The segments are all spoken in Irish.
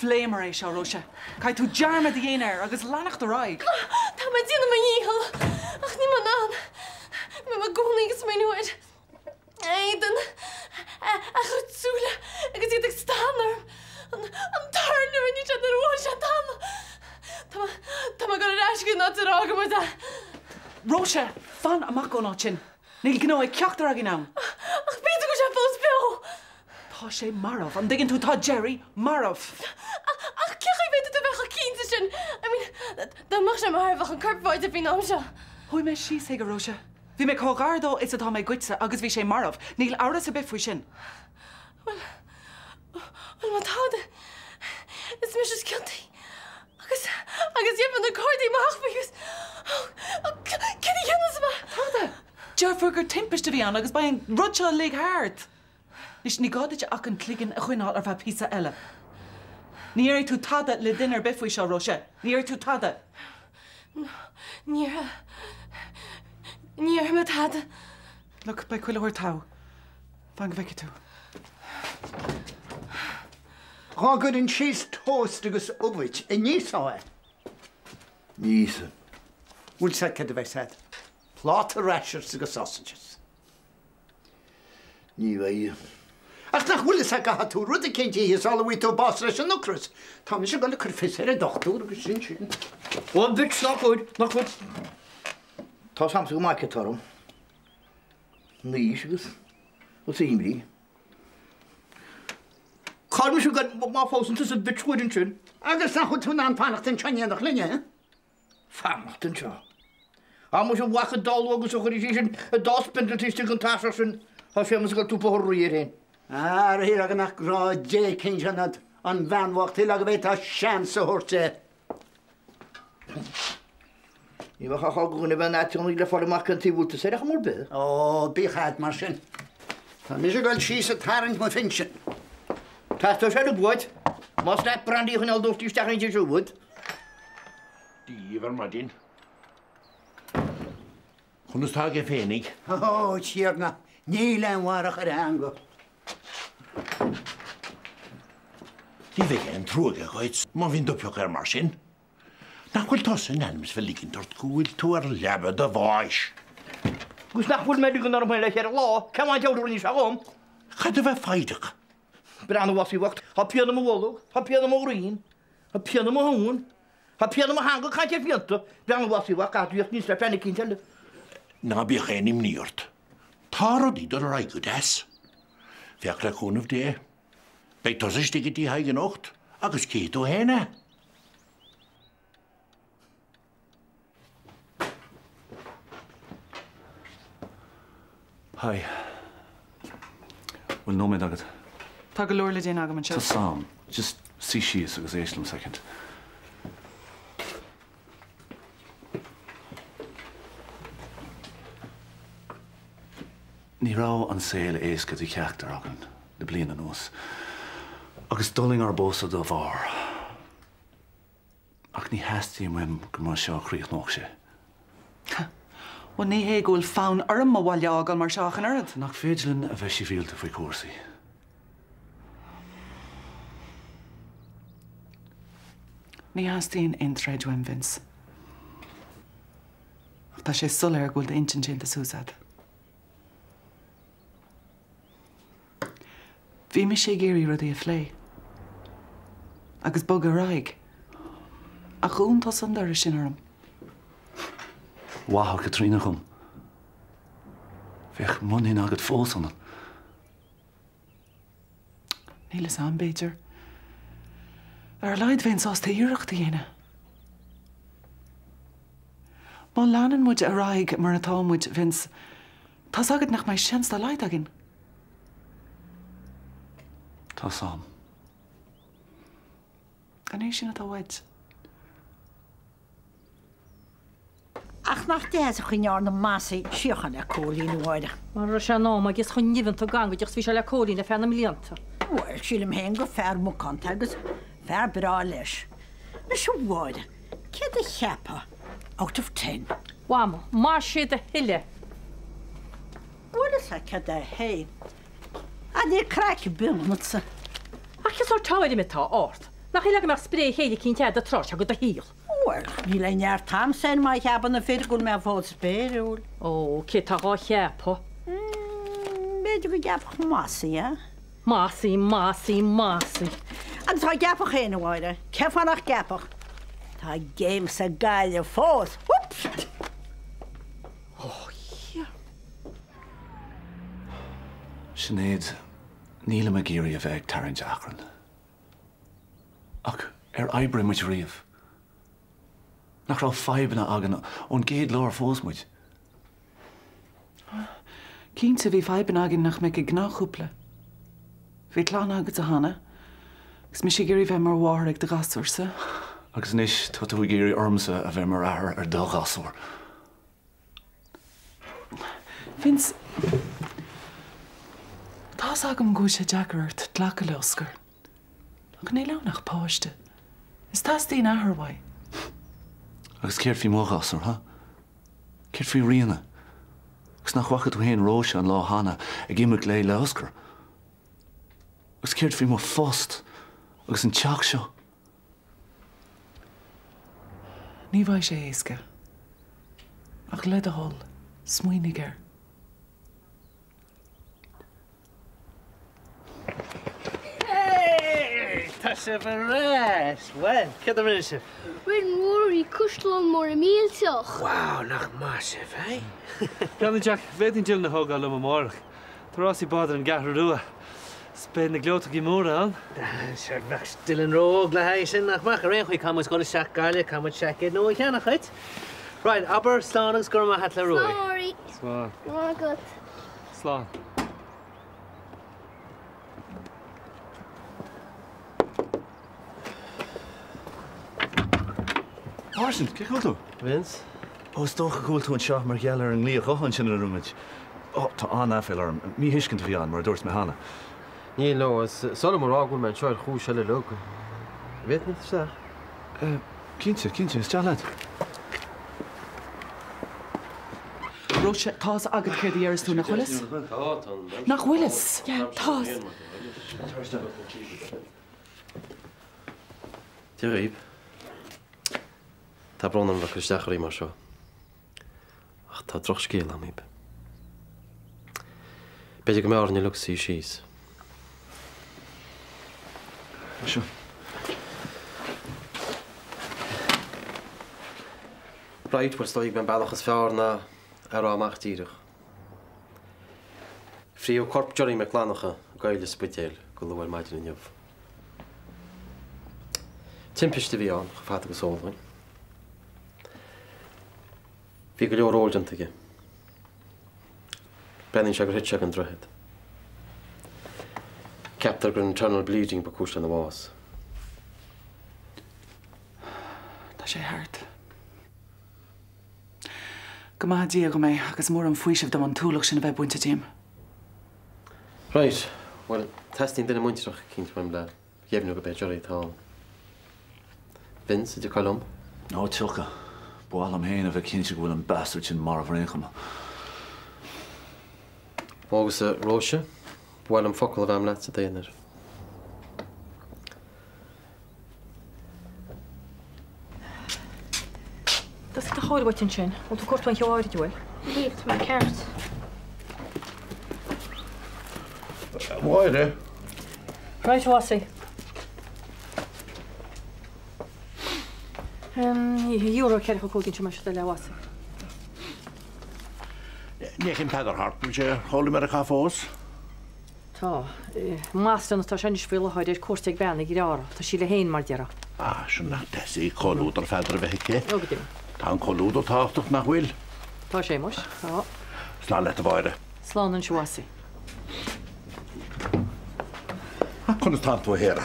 phléamar é seo, Róise. Caithfidh tú dearmad a dhéanamh air agus leanacht ar aghaidh. Tá mé ag déanamh mo dhícheall, ach níl mé in ann. Bím i gcónaí ag smaoineamh air. A éadan, a chuid súile agus iad ag stánadh orm. An tuirlingt a rinne sé nuair a bhuail sé an talamh. Tá mé, tá mé ag dul ar ais go dtí an áit ar fhág muid é. Róise, fan amach ón áit sin. Níl gnó ag ceachtar againn ann. Ach b'fhéidir go bhfuil sé fós beo! Tá sé marbh, an dtuigeann tú? Tá Gerry marbh! Ach cén chaoi a bhféadfadh tú a bheith chomh cinnte sin? I mean, dá mbeadh sé marbh, bheadh an corp faighte faoin am seo. Chuaigh mé síos chuige, Róise. Bhí mé chomh gar dó is atá mé dhuitse agus bhí sé marbh. Níl amhras ar bith faoi sin. Bhuel, bhuel, má tá, is mise is ciontaí. Agus, agus gheobhaidh na Gardaí amach faoi agus, oh, céard a dhéanfas mé? Tada! Déarfar gur timpiste a bhí ann agus beidh an rud seo uilig thart. Anois, ní gá duit ach an cloigeann a choinneáil ar feadh píosa eile. Ní dhéarfaidh tú tada le duine ar bith faoi seo, Róise. Ní dhéarfaidh tú tada. Ní déarfaidh. Ní déarfaidh mé tada. Look, beidh chuile shórt togha. Fan go bhfeicfidh tú. Dhá gcuirfinn síos toast agus ubh duit, an íosfá é? Ní íosfainn. Bhfuil 's a'd céard a bheas a'd? Pláta rashers agus sausages. Ní bheidh. Ach nach bhfuil 'fhios a'd go gcaithfidh tú rud eicínt a ithe sula bhfaighidh tú bás leis an ocras. Tá mise ag dul ag cur fios ar an dochtúir agus sin sin. Ó a bhitch, ná cuir, ná cuir. Tá 's a'msa go maith céard tá orm. An aois agus agus imní. Cá bhfuil mise ag goil má phósann tusa bitch chóir ansin? Agus nach bhfuil tú in ann fanacht anseo in éineacht linne, eh? Fanacht anseo. Á muise a mhac an dá luath agus a chuirfidh sí sin an dá spindle taobh istigh den tairseach sin, tá Séamus ag dul ag iompú air féin. Ara shílfeá go mbeadh grá Dé eicínt ionat, an bhean bhocht, shílfeá go bhféadfá seans a thabhairt di. Ní bheadh ach ag dhuine a bheith in aiteannaigh le fáil amach cén taobh a bhfuil tusa air ar chuma ar bith. Ó, bíodh a'd mar sin. Tá mise ag dul síos ag tarraingt mo phinsin. Teastóidh sé uilig uait. Más leat brandy a choinneáil doirte isteach inti siúd. Dia dhaoibh ar maidin. Conas tá aige féinig? Ó, Thiarna, níl aon mharach ar a theanga. Ní bheidh aon trua aige dhuit má bhíonn do phioc air mar sin. Nach bhfuil tusa in ainm is bheith ligint ort go bhfuil tú ar leaba do bháis? Agus nach bhfuil mé ag ligean orm féin le cheithre lá, cén an diabhal a rinne sé dhom? Caithfidh tú bheith foighdeach. Breathnaigh, a Mhossie bhoicht, tá pian i mo bholg, tá pian i mo ghroim, tá pian i mo thóin, tá pian i mo theanga ag caint ar phianta. Breathnaigh, a Mhossie bhoicht, caithfidh tú íoc níos le peann eicínt eile. Ná bíodh aon imní ort. Tá rudaí ag dul ar aghaidh go deas. Féach, le cúnamh Dé, beidh tusa istigh i dTigh Thaidhg anocht agus cífidh tú fhéin é. Hi. Bhfuil nóiméad agat? Tá go leor le déanamh agam anseo. Tá 's a'm. Just suigh síos agus éist liom soicind. Ní raibh an saol éasca do cheachtar againn le bliain anuas, agus d'fhulaing ár bpósadh dá bharr. Ach ní theastaíonn uaim gur mar seo a chríochnódh sé. Bhuel, ní hé go bhfuil fonn orm mo bhaile a fhágáil mar seo ach an oiread. Nach féidir linn a bheith sibhialta faoi chúrsaí? Ní theastaíonn aon troid uaim, Vince. Ach tá sé soiléir go bhfuil d'intinn déanta suas agat. Bhí mise ag iarraidh rudaí a phlé. Agus bogadh ar aghaidh. Ach dhún tusa an doras sin orm. Mhaithfeadh Caitríona dhom. Bheadh muinín agat fós ionam. Níl fhios a'm, b'fhéidir. Ar a laghad bheinn sásta iarracht a dhéanamh. Má leanann muid ar aghaidh mar atá muid, Vince, tá's agat nach mbeidh seans dá laghad againn. Tá's a'm. An é sin atá uait? Ach nach deas an chaoi a ndearna Mossy síocháin le Cóilín, a Mháire. Mara raibh sé in am aige is chun nimhe an gangaideach is bhí sé le Cóilín le feadh na mblianta. Bhuel, sílim féin gur fear macánta agus fear breá leis. Anois, a Mháire, céard a cheapfá out of ten? Mhama, maith sé do thuilleadh. Bhuel, is ea, céard é féin? Ah, níl craic ar bith ionatsa. Ach cén sórt tuairim atá ort? Nach shílfeá go mbeadh spré chéile eicínt a'd an tráth seo de do shaol? Bhuel, níl aon neart a'msa air má cheapann na fir go bhfuil mé fós spéiriúil. Ó, cé tá dhá cheapadh? B'fhéidir go gceapfadh Mossie é. Mossie, Mossie, Mossie. Agus dá gceapfadh féin, a Mháire, cén fáth nach gceapfadh? Tá James ag Gaillimh fós. Whoops! Ó, Dhia. Sinéad, nílim ag iarraidh a bheith ag tarraingt achrainn. Ach ar oibrigh muid riamh? Nach raibh fadhbanna againn ón gcéad lá ar phós muid? Cinnte, bhí fadhbanna againn nach mbeadh ag gnáthchúpla. Bhí clann agatsa cheana, agus mise ag iarraidh bheith mar mháthair ag do ghasúrsa. Agus anois tá tú ag iarraidh ormsa a bheith mar athair ar do ghasúr. Vince, tá's agam go bhfuil sé deacair ort glacadh le Oscar, ach níl ann ach páiste, is teastaíonn athair uaidh. Agus céard faoi mo ghasúr, huh? Céard faoi Ríona? Agus nach bhfaca tú féin Róise an lá cheana ag imeacht léi le Oscar? Agus céard faoi mo phost agus an teach seo? Ní bheidh sé éasca. Ach le do thoil, smaoinigh air. Hey! Tá sibh ar ais! Bhuel, céard a rinne sibh? Rinne Ruairí caisleán mór millteach. Wow, nach maith sibh, eh? Bhuel, Jack, bhféadfainn Dylan a thógáil liom amárach. Tá rásaí bád ar an gCeathrú Rua. 'S beidh na gleoiteogaí móra ann. Sure, bheadh Dylan ró-óg le haghaidh sin, nach mbeadh? Ar aon chaoi, caithfidh muid dul isteach Gaillimh, caithfidh muid seaicéad nua a cheannach dhuit. Right, abair slán agus go raibh maith a't le Ruairí. Slán, Ruairí. Slán. Go raibh maith agat. Slán. Martin, cén chaoi a bhfuil tú? Vince? Ó, is dócha go bhfuil tú anseo mar gheall ar an nglaoch gutháin sin a rinne muid. Ó, tá an-aiféala orm. Míthuiscint a bhí ann, mar a dúirt mé cheana. Níl, no, is oth liom a rá go bhfuil mé anseo ar chúis eile uilig. An bhféadfainn isteach? Cinnte, cinnte, isteach leat. Róise, tá's agat céard a déarfas tú, nach bhfuil fhios? Nach bhfuil fhios? Yeah, tá's. Dia dhaoibh. Tá brón orm bheith ag cur isteach oraibh mar seo, ach tá drochscéal agam dhaoibh. B'fhéidir go mbeidh orainn uilig suí síos. Seo. Right, bhuel is dóigh gurb é an bealach is fearr ná é a rá amach díreach. Frítheadh corp Gerry Mac Fhlannchadha i gcoill an Spidéil go luath ar maidin inniu. Timpiste a bhí ann, chomh fada agus is eol dúinn. Bhí go leor óil déanta aige. Breathnaíonn sé gur thit sé den droichead. Ceaptar gur internal bleeding ba cúis lena bhás. Tá sé thart. Go maithe Dia dhom é agus mór an faoiseamh dom an t-ualach sin a bheith bainte díom. Right, bhuel, teastaíonn duine muintearach eicínt uaim le dheimhniú gurb é Gerry atá ann. Vince, an dtiocfá liom? Ó, tiocfaidh. Ba mhaith liom féin a bheith cinnte go bhfuil an bastard sin marbh ar aon chuma. Ó, agus a Róise, ba mhaith liom focal a bheith a'm leat sa d'aonar. Tá do chóir uait ansin. Bhfuil tú ag cuartú aon cheo áirid uaim? Níl, tá mé ceart. A Mháire. Right, a Mhossie. Euro 45 anseo más do le Mhossie. Ní fheicim Peadar thart, bhfuil sé thall i Meiriceá fós? Tá. I mBoston atá sé anois faoi láthair ar cuairt ag bean a dhearthára. Tá sí léi féin, mar déarfá. Ah, sin nach deas í, comhluadar Pheadair a bheith aici. Ó, go deimhin. Tá an comhluadar tábhachtach, nach bhfuil? Tá sé, muis. Tá. Slán leat, a Mháire. Slán anois, a Mhossie. Ah, conas tánn tú, a Shéara?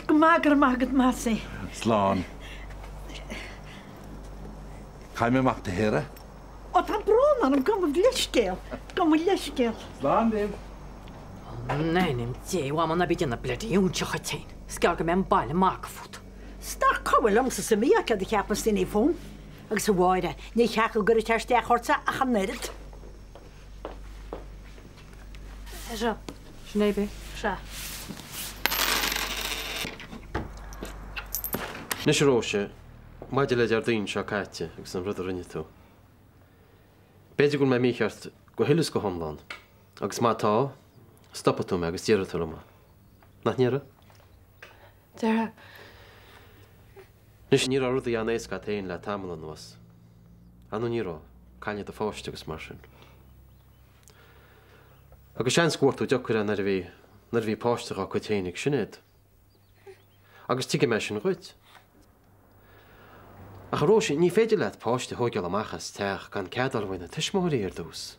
Go maith, go raibh maith agat, Mossie. Slán. Caithfidh mé imeacht, a Shéara. Ó tá brón orm, gabh mo leithscéal, gabh mo leithscéal. Slán libh. In ainm Dé, a Mhama, ná bí ag déanamh bloody óinseach dhuit féin. Is gearr go mbeidh an baile ag magadh fút. 'S nach cuma liomsa is iomaí céard a cheapas daoine fúm. Agus a Mháire, ní cheart go gcuirfeadh sé isteach ortsa ach an oiread. Seo. Sin é, b'é. Sea. Anois a Róise, maidir le Déardaoin seo caite agus an rud a rinne tú. B'fhéidir go bhfuil mé mícheart go huile is go hiomlán, agus má tá, stopfaidh tú mé agus déarfaidh tú liom é. Nach ndéarfaidh? Déarfaidh. Anois, ní raibh rudaí an-éasca agat féin le tamall anuas. Ar ndóigh ní raibh, cailleadh do pháiste agus mar sin. Agus seans go bhfuair tú deocair é nuair a bhí, nuair a bhí páiste dhá cuid féin ag Sinéad. Agus tuigim é sin dhuit. Ach a Róise, ní féidir leat páiste a thóigeáil amach as teach gan cead a fháil uaidh na tuismitheoirí ar dtús.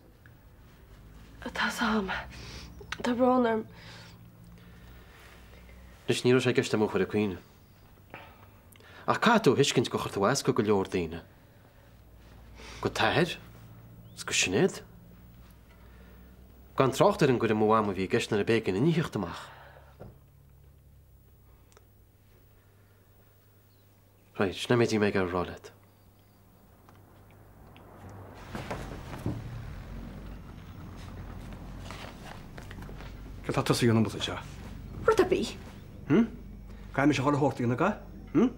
Tá's a'm. Tá brón orm. Anois, ní raibh sé i gceist a'm thú a chur ag caoineadh. Ach caithfidh tú a thuiscint gur chuir tú as go go leor daoine. Go t'athair, is go Sinéad. Gan trácht ar an gcur amú ama a bhí i gceist nuair a b'éigean inniu theacht amach. Right, sin an méid a bhí mé ag iarraidh a rá leat. Cad tá tusa a dhéanamh amuigh anseo? Rud ar bith. Hm? Caithfidh mise a dhul a thabhairt dó, an Hm?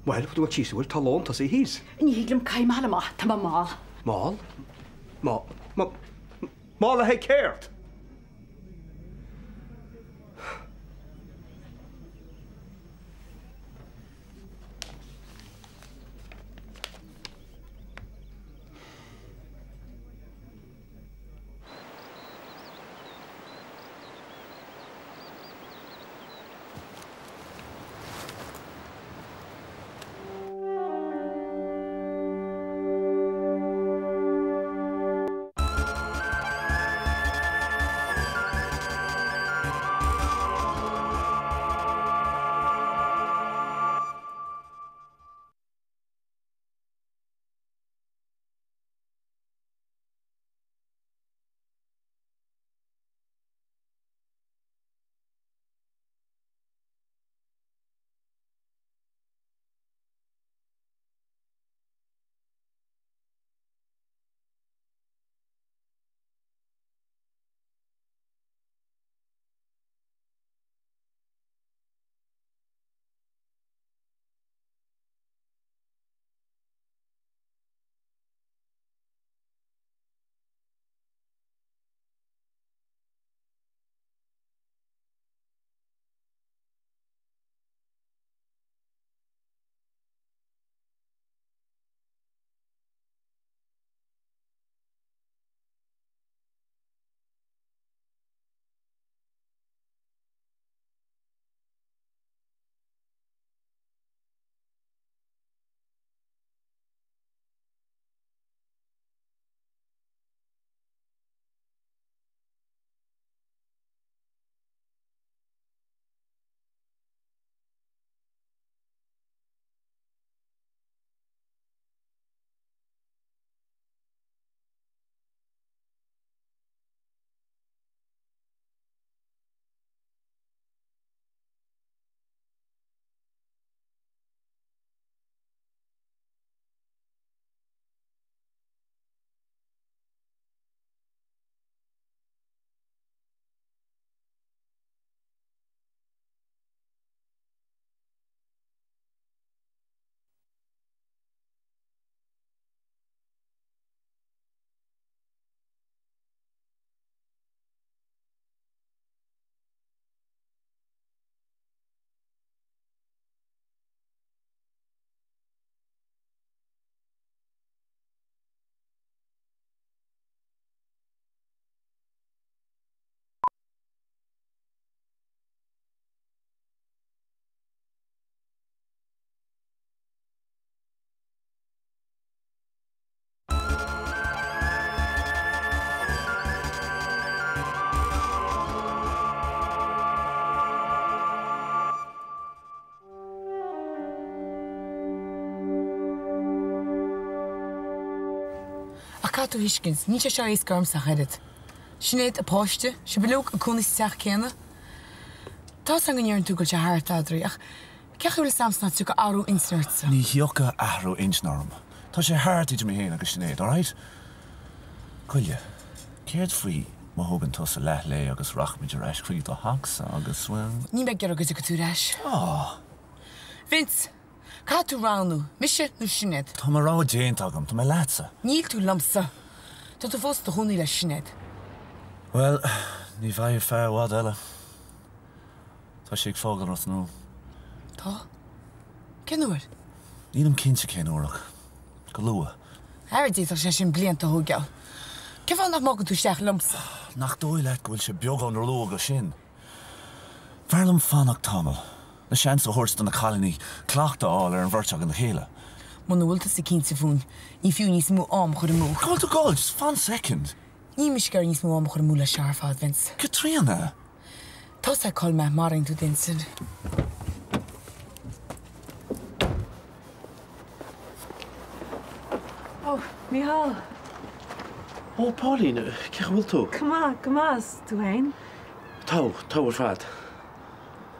Bhuel, tú ag tíos bhfuil, tá lón tosaithe thíos. Ní thig liom, caithfidh mé a ghabháil amach, tá mé mall. Mall? Mall? Mall le haghaidh céard? Ach caithfidh tú a thuiscint, níl sé seo éasca ormsa ach oiread. Sinéad, a páiste, sibh uilig ag cónaí sa teach céanna. Tá 'fhios agam go ndeireann tú go bhfuil sé thart eadraibh, ach cén chaoi a bhfuil 'fhios a'msa nach dtiocfaidh athrú intinne ortsa? Ní thiocfaidh athrú intinne orm. Tá sé thart idir mé féin agus Sinéad, alright? Goile, céard faoi má thógann tusa leath lae agus rachaimid ar ais chuig do theachsa agus, bhuel. Níl mé ag iarraidh go dtiocfaidh tú ar ais. Aww. Vince! Caithfidh tú roghnú, mise nó Sinéad. Tá mo rogha déanta agam, tá mé leatsa. Níl tú liomsa. Tá tú fós i do chónaí le Sinéad. Bhuel, ní bheidh ar feadh i bhfad eile. Tá sí ag fágáil Ros na Rún. Tá? Cén uair? Nílim cinnte cén uair ach go luath. Ara d'fhéadfadh sé sin blianta a thógáil. Cén fáth nach mbogann tú isteach liomsa? Nach dóigh leat go bhfuil sé beagán róluath do sin? B'fhearr liom fanacht tamall, le seans a thabhairt do na cailíní cleachtadh a fháil ar an bheirt againn le chéile. Muna bhfuil tusa cinnte fúinn, ní fiú níos mó am a chur amú. Gabháil tú gabháil, just fan soicind. Níl mise ag iarraidh níos mó am a chur amú leis seo ar fad, Vince. Caitríona! Tá 's a'd cá'il mé, maraíonn tú d'intinn. Ó, Mícheál. Ó, Pauline, cén chaoi a bhfuil tú? Go maith, go maith, is tú féin? Togha, togha ar fad.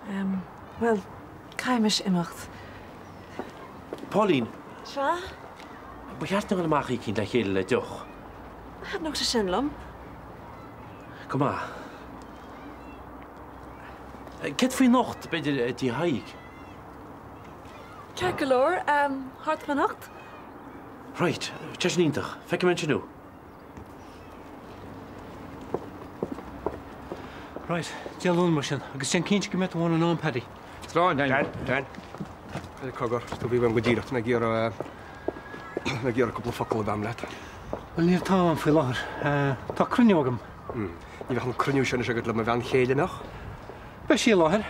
Em, bhuel, caithfidh mise imeacht. Pauline. Sea? Ba cheart dúinn dul amach oíche éicint le chéile le deoch. Thaitneodh sé sin liom. Go maith. Céard faoi anocht, b'fhéidir, i dTigh Thaidhg? Ceart go leor, thart fán 8? Right, tá sin iontach. Feicfidh mé ansin thú. Right, Dé Luain mar sin, agus déan cinnte go mbeidh tú ann in am, Paddy. Slán, Dan. Dan. Cogar, tú bhí uaim go díreach, tá mé ag iarraidh, mé ag iarraidh cúpla focal a bheith a'm leat. Bhuel, níl an t-am a'm faoi láthair. Tá cruinniú agam. Ní bheadh an cruinniú sin anois agat le mo bhean chéile, an mbeadh? Beidh sí i láthair.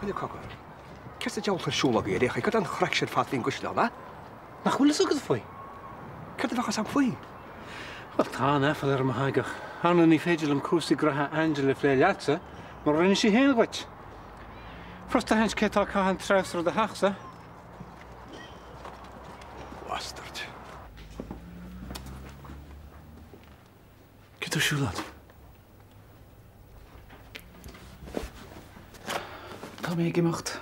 Coinnigh cogar. Céard sa diabhal atá ar siúl agaibh ar aon chaoi? Cad é an chraic sin fad faoin gcaisleán, a? Nach bhfuil fhios agat faoi? Céard a bheadh fhios a'm faoi? Bhuel, tá an-aiféala orm, a Thaidhg, ach ar ndóigh ní féidir liom cúrsaí graithe Angela a phlé leatsa murar inis sí féin dhuit. Furasta a aithint cé tá ag caitheamh an treabhsar i do theachsa. Bastard. Céard atá ar siúl agat? Tá mé ag imeacht.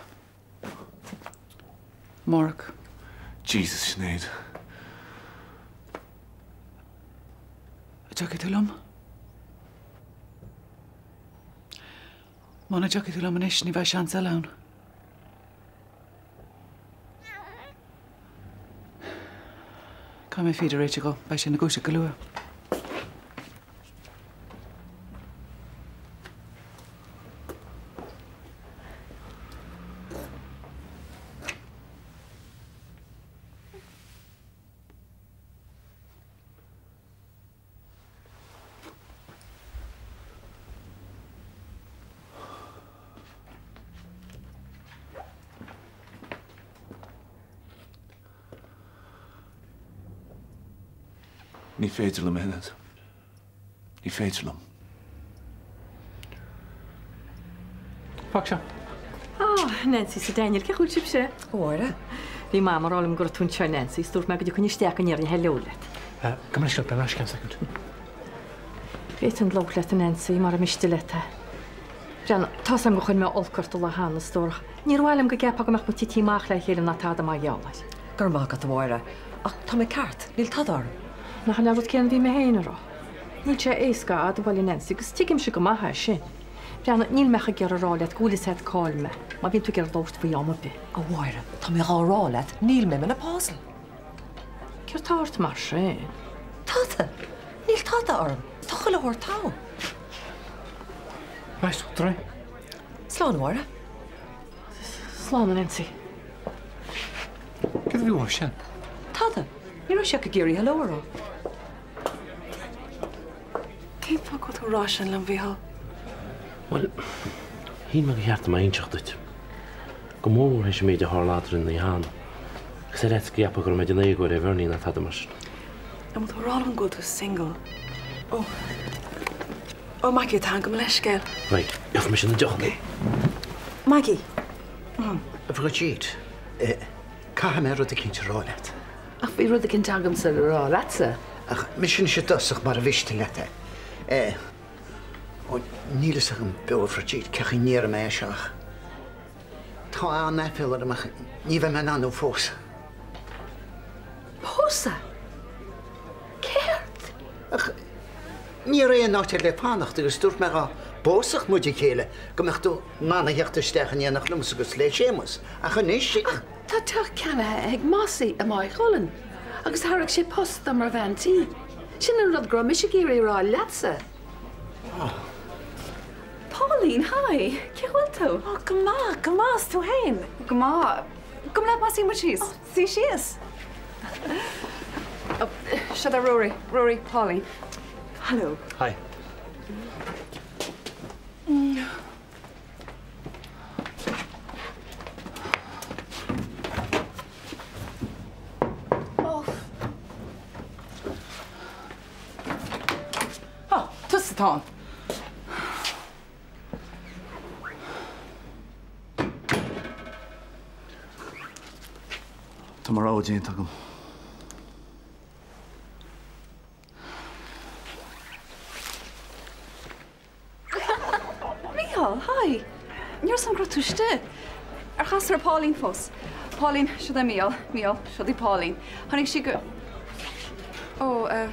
Amárach. Jesus, Sinéad. An dtiocfaidh tú liom? Muna dtiocfaidh tú liom anois, ní bheidh seans eile ann. Caithfidh mé feed a réiteach dó, beidh sé ina dhúiseacht go luath. Ní féidir liom a Shinéad. Ní féidir liom. Fág seo. Ó, Nancy 's a Daniel, cén chaoi a bhfuil sibhse? A Mháire. Bhí Mam ag rá liom go raibh tú anseo, Nancy, is dúirt mé go dtiocfainn isteach go ndéarfainn hello leat. Gabh mo leithscéal, beidh mé ar ais i gceann soicind. Bhféadfainn labhairt leat, a Nancy, mara miste leat é. Breathnaigh, tá's agam gur chuir mé olc ort an lá cheana, a stór, ach níor mhaith liom go gceapfá go mbeadh muid tití amach le chéile ná tada mar gheall air. Go raibh maith agat, a Mháire, ach tá mé ceart, níl tada orm. Nach in é an rud céanna a bhí mé féin a rá? Níl sé éasca a admháil, a Nancy, agus tuigimse go maith é sin. Breathnaigh, níl mé ach ag iarraidh a rá leat go bhfuil fhios agat cá'il mé, má bhíonn tú ag iarraidh labhairt faoi am ar bith. A Mháire, tá mé dhá rá leat, níl mé menopausal. Céard tá ort mar sin? Tada! Níl tada orm. Tá chuile shórt togha. Right, tar Slán, a Mháire. Slán, a Nancy. Céard a bhí uaibh sin? Tada. Ní raibh sé ach ag iarraidh hello a rá. Cén fáth go bhfuil tú ag rá sin liom, Mhícheál? Bhuel, shíl mé gur cheart dom é a inseacht duit. Go mór mhór théis an méid a tharla eadrainn an oíche cheana. Agus ar fhaitíos go gceapfá go raibh mé ag déanamh éagóir ar Bhernie ná tada mar sin. An bhfuil tú ag rá liom go bhfuil tú single? Ó. Ó, Maggie atá ann, gabh mo leithscéal. Right, gheobhaidh mise na deochanna. Maggie. A Bhridget, caithfidh mé rud eicínt a rá leat. Ach bhí rud eicínt agamsa le rá leatsa. Ach mise anois i dtosach mara mhiste leat é. Ó, níl fhios agam beo a Bhridget, cén chaoi a ndéarfaidh mé é seo ach tá an-aiféala orm ach ní bheidh mé in ann thú a phósadh. Pósadh? Céard? Ach ní raibh aon áit eile le fanacht agus dúirt mé dhá bpósfadh muid a chéile go mbeadh tú in ann a theacht isteach in éineacht liomsa agus le Séamus. Ach anois. Ach Tá teach ceannaithe ag Mossy i Maigh Cuilinn agus thairg sé post dom mar bhean tí. Sin an rud go raibh mise ag iarraidh a rá leatsa. Pauline, hi! Cén chaoi a bhfuil tú? Ó, go maith, go maith, is tú féin? Go maith. Gabh mo leith, suífidh muid síos. Ó, suigh síos. Ó, seo é Rory, Rory, Pauline. Hello. Hi. Ó, tusa atá ann. Tá mo rogha déanta agam. Mícheál, hi! Ní raibh 'fhios a'm go raibh tú istigh. Ar chas tú ar Pauline fós? Pauline, siod é Mícheál. Mícheál, siod í Pauline. Tháinig sí go. Ó, eh.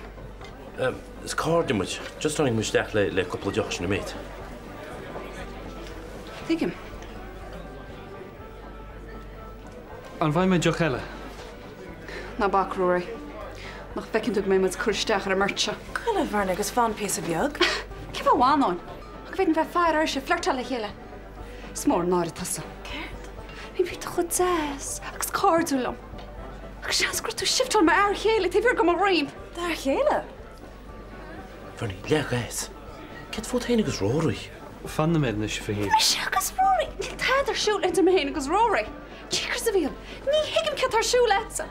Is cairde muid. Just tháinig muid isteach le cúpla deoch sin an méid. Tuigim. An bhfaighidh mé deoch eile? Ná bac, Rory. Nach bhfeiceann tú go mbeidh muid ag cur isteach ar an mbeirt seo? Gabh i leith, a Bhernie, agus fan píosa beag. Cén fáth a bhfanfainn? Go bhféadfainn bheith faire ar sibh flirteáil le chéile. Is mór an náire tusa. Céard? Bhí tú chomh deas agus cairdiúil liom. Agus seans go raibh tú ag shifteáil m'fhear chéile taobh thiar de mo dhroim. D'fhear chéile? Bernie, leag as. Céard fút féin agus Rory? Fan nóiméad anois, a Mhichíl. Mise agus Rory? Níl tada ar siúl idir mé féin agus Rory. Jeekers, a Mhichíl, ní thuigim céard tá ar siúl a'dsa.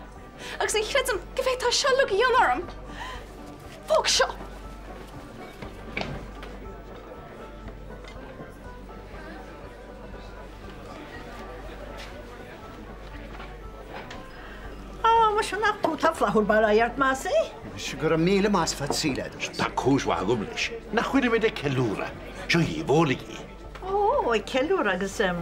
Agus ní chreidim go bhféadfá seo uilig a dhéanamh orm. Fág seo! Á, muise nach tú atá flaithiúil bail ó Dhia ort, Mossy. Muise go raibh míle maith as fad saoil agat. Tá cúis mhaith agam leis. Nach bhfuilimid ag ceiliúradh? Seo dhaoibh, ólaigí. Ó, ag ceiliúradh agus cén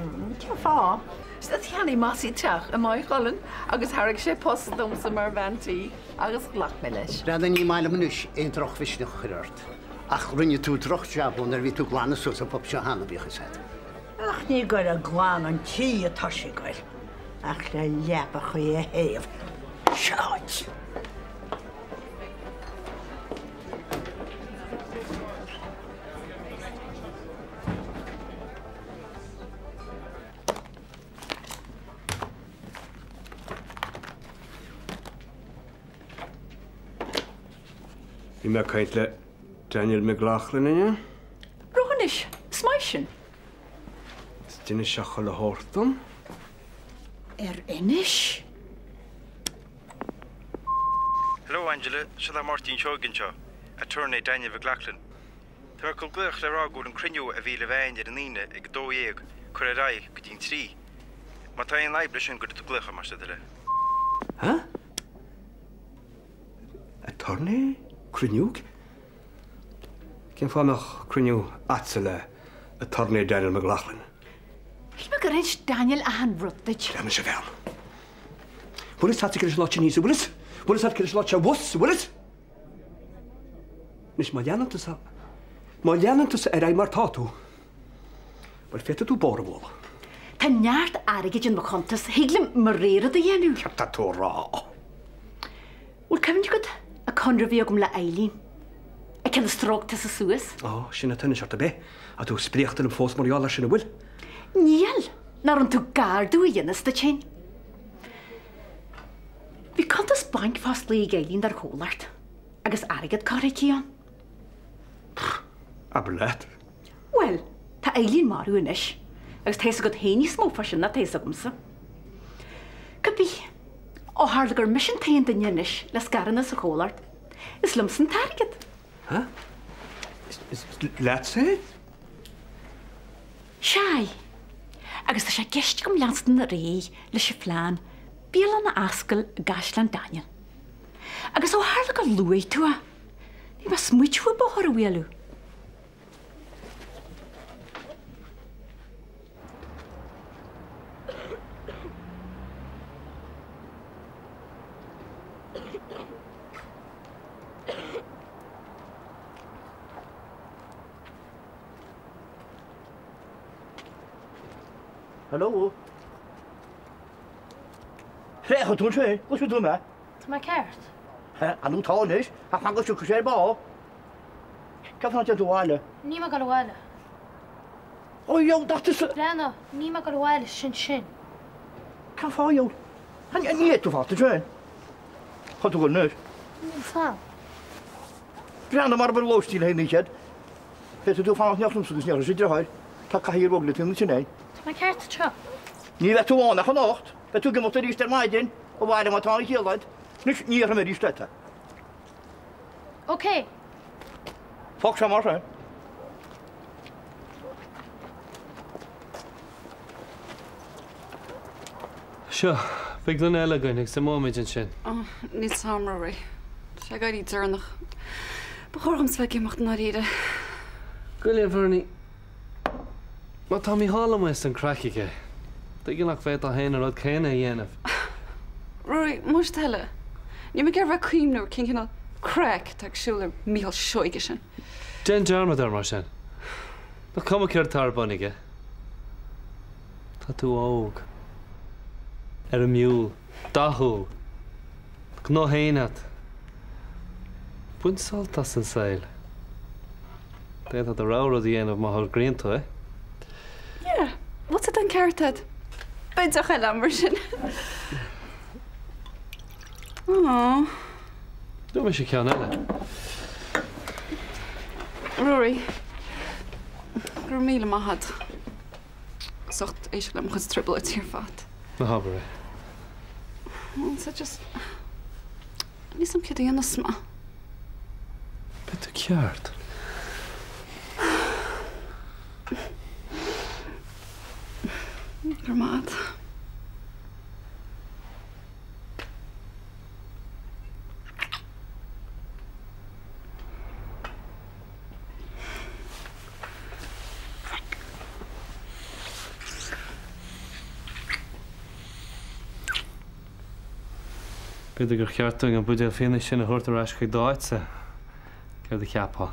fáth? Cheannaigh Mossy teach i Maigh Cuilinn agus thairg sé post domsa mar bhean tí agus ghlac mé leis. Bhreathnaigh, ní maith liom anois aon drochmhisneach a chur ort, ach rinne tú droch-jab nuair a bhí tú ag glanadh suas an pub seo cheana, bíodh fhios agat. Ach ní ag goil ag glanadh an tí atá sí ag goil, ach le leapachaí a théamh. Seo dhuit! Bhí mé ag caint le Daniel McLaughlin inniu. Ró anois, is maith sin. Is d'inis sé chuile shórt dom. Ar inis? Hello Angela, seo é Máirtín Seoighe anseo, attorney Daniel McLaughlin. Tá mé ag glaoch le rá go bhfuil an cruinniú a bhí le bheith againn ar an Aoine ag 12 curtha ar aghaidh go dtí an 3. Má tá aon fhadhb leis sin cuirfidh tú glaoch orm más do thoil é. Huh? Attorney? Cruinniú? Cén fáth a mbeadh cruinniú a'dsa le Attorney Daniel McLaughlin? Shíl mé gur inis Daniel achan rud duit. Lean mise a bhean. Bhfuil fhios a'd cé leis an áit aníos, bhfuil fhios? Bhfuil fhios a'd cé leis an áit abhus, bhfuil fhios? Anois, má leanann tusa, má leanann tusa ar aghaidh mar tá tú, bhuel, féadfaidh tú bord a bhualadh. Tá neart airgid in mo chuntas, thig liom mo rogha rud a dhéanamh. Céard tá tú a rá? Bhfuil cuimhne agat an conradh a bhí agam le Eileen? An ceann a stróic tusa suas? Ó, sin atá anois ort, ab é? Tá tú spréachta liom fós mar gheall air sin, an bhfuil? Níl! Nach raibh tú gar domh a dhéanamh as duit féin. Bhí cuntas bainc fosclaithe ag Eileen dár chomhlacht agus airgead curtha aici ann. Abair leat. Bhuel, tá Eileen marbh anois agus tá fhios agat féin níos mó fá sin ná tá fhios agamsa. Cibé, ó tharla gur mise an t-aon duine anois le scaireanna sa chomhlacht, is liomsa an t-airgead. Huh? Is leatsa é? Sea. Agus tá sé i gceist agam leanstan ar aghaidh leis an phlean bialann a oscailt i gCaisleán Daniel. Agus ó tharla gur luaigh tú é, bhí mé ag smaoitiú ar bóthar a bhualadh. Hello? Féachfaidh tú ansin, cloisfidh tú mé. Tá mé ceart. Ar ndóigh tá anois, ach fan go dtiocfaidh sé ar ball. Cén fáth nach dtéann tú abhaile? Níl mé ag dul abhaile. Ó dheabhail, ach tusa. Breathnaigh, níl mé ag dul abhaile, sin sin. Cén fáth, a dheabhail? An bhféadfaidh tú fanacht ansin? Tá tú ag dul anois. Níl 'fhios a'm. Breathnaigh mar a bhfuil lóistín le haghaidh an oíche. Féadfaidh tú fanacht in éineacht liomsa agus ní raibh deartháir. Tá cathaoir bhog le taobh na tine. Tá mé ceart anseo. Ní bheidh tú ann ach anocht. Beidh tú ag imeacht arís ar maidin, abhaile má tá an chiall agat. Anois, ní dhéarfaidh mé arís leat é. Ok. Fág seo mar sin. Seo, beidh gloine eile againn agus imeoimid ansin. Ó, níl 's a'm, Rory. Tá sé ag éirí deireanach. Ba chóir dhomsa bheith ag imeacht i ndáiríre. Gabh i leith, a Bhernie. Má tá Mícheál amuigh is an craic aige, tuige nach bhféadfá féin an rud céanna a dhéanamh? Rory, más toil é, níl mé ag iarraidh bheith ag cuimhniú ar cén cineál craic atá ag siúl ar Mícheál Seoige sin. Déan dearmad air mar sin. Nach cuma céard atá ar bun aige. Tá tú óg. Ar an miúil. Dathúil. Do ghnó féin agat. Bain sult as an saol. D'fhéadfá do rogha rud a dhéanamh má thograíonn tú é. Yeah, bhfuil tá an ceart agat. Beidh deoch eile agam mar sin. Aww. Gheobhaidh mise ceann eile. Rory, go raibh míle maith agat as ucht éisteacht le mo chuid trioblóidí ar fad. Ná habair é. Well, so just, níl 's a'm céard a dhéanfas mé. Beidh tú ceart. Go raibh maith agat. B'fhéidir gur cheart dúinn an buidéal fíona sin a thabhairt ar ais chuig d'áitse. Céard a cheapfá?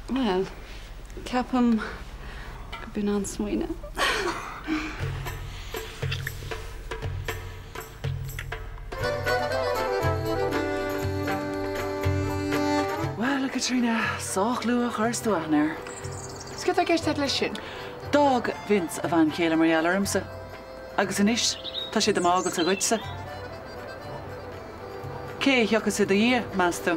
Bhuel, ceapaim gurb in an-smaoineamh. Bhuel, a Chaitríona, sách luath a chuireas tú aithne air. Is céard tá i gceist agat leis sin? D'fhág Vince a bhean chéile mar gheall ormsa. Agus anois tá sé do m'fhágáilsa dhuitse. Cé a thiocfas i do dhiaidh, meas tú?